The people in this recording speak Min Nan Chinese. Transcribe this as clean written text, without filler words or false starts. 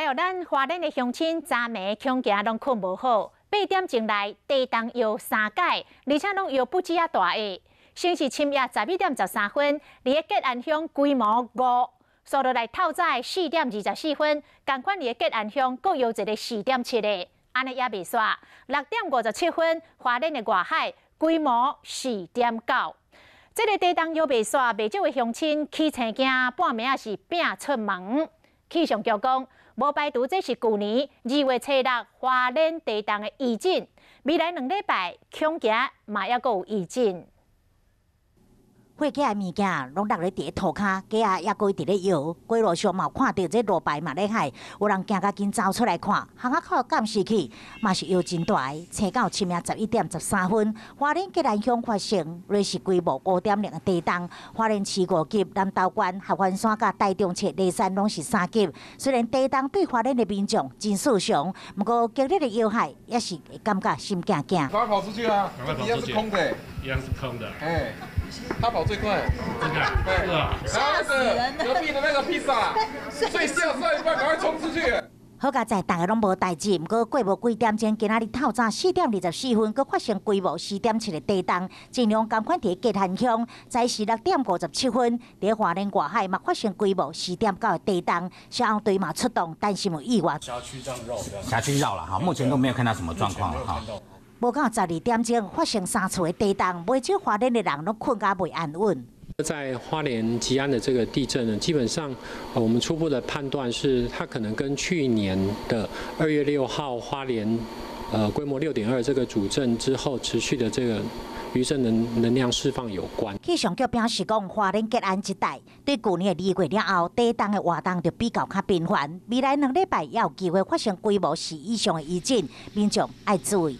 哎喲，咱花蓮的鄉親昨暝恐驚攏睏無好，8點鐘內地動搖三擺，而且攏搖不止仔大下。先是深夜11點13分，佇个吉安鄉規模5，煞落來透早4點24分，仝款佇个吉安鄉閣搖一个4.7个，按呢猶未煞。6點57分，花蓮的外海規模4.9。這个地動搖未煞，袂少的鄉親起青驚，半暝仔是拚出門。氣象局講，無排除這是舊年2月初6花蓮地動的餘震，未來2禮拜恐驚嘛猶閣有餘震。火機的物件攏落咧佇咧塗跤，街仔猶閣佇咧搖，街路上嘛有看著這路牌嘛咧害，有人驚甲緊走出來看，巷仔口監視器嘛是搖真大个。星到深夜11點13分，花蓮吉安鄉發生芮氏規模5.0的地動，花蓮市5級，南投縣合歡山佮台中市梨山攏是3級。雖然地動對花蓮的民眾真受傷，毋過激烈的搖撼也是會感覺心驚驚。趕快跑出去啊！一樣是空的，一樣是空的。哎，他跑最快，真的，對，然後那個隔壁的那個披薩，睡覺睡一半，趕快衝出去。好佳哉，逐家攏無代誌，毋過過無幾點鐘，今仔日透早4點24分，閣發生規模4.7的地動，震央仝款佇吉安鄉，在時6點57分，佇花蓮外海嘛發生規模4.9的地動，消防隊嘛出動，擔心有意外。轄區這樣繞，轄區繞了哈，目前都沒有看到什麼狀況哈。無到12點鐘發生三次的地動，袂少花蓮的人攏睏甲袂安穩。在花蓮吉安的這個地震呢，基本上我們初步的判斷是，它可能跟去年的2月6號花蓮規模6.2這個主震之後持續的這個餘震能量釋放有關。氣象局表示講，花蓮吉安一帶對舊年的2月了後，地動的活動就比較較頻繁，未來2禮拜也有機會發生規模4以上的餘震，民眾愛注意。